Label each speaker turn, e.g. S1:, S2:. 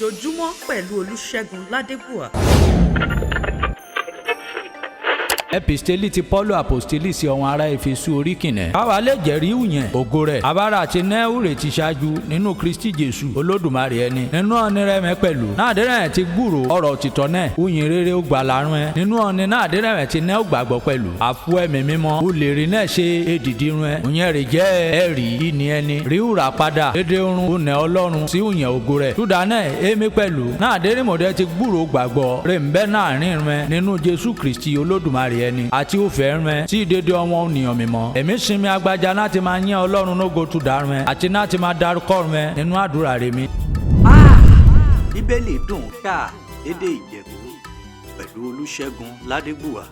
S1: Ojoojúmọ́ pẹ̀lú Olúṣẹ́gun Ládébùwà.
S2: Episteli ti Paulu aposteli sí ọ̀wọ́n ará Efesu orí kìnẹ́. Káwa lè jẹ́rìí ìyẹn ògo rẹ̀. Abára àti nẹ́ẹ̀wùrè ti ṣáájú nínú Kristi Jésù Olódùmarè ẹni. Nínú ọ̀ni rẹ̀ mẹ́ pẹ̀lú. Náà ti gbúrò ọ̀rọ̀ òtítọ́ náà. Uyin rere ó gbà lárùn ẹ. Nínú ọ̀ni náà ti nẹ́ ó gbàgbọ́ pẹ̀lú. Àfu ẹ̀mí mímọ́. Ó lè rí náà ṣe èdìdì run ẹ. Òyìn rè jẹ́ ẹ̀rí ìní ẹni. Rí wùrà padà. Dédé orun ó nẹ Ọlọ́run sí òyìn ògo rẹ̀. Túdà náà èmi pẹ̀lú. Náà dérìmọ̀dẹ́ ti gbúrò gbàgbọ́. Rè ń bẹ́ náà rìn rẹ nínú Jésù Kristi Olódùmarè ẹni àti òfẹ́ rẹ tí ìdédé ọmọ ènìyàn mímọ́. Èmi sinmi agbaja láti máa yẹn Ọlọ́run nógo túdà rẹ àti láti máa darúkọ rẹ nínú àdúrà rẹ mi.
S3: Bíbélì dùn ká lédè Ìjẹ̀bú pẹ̀lú Olúṣẹ́gun Ládébùwà.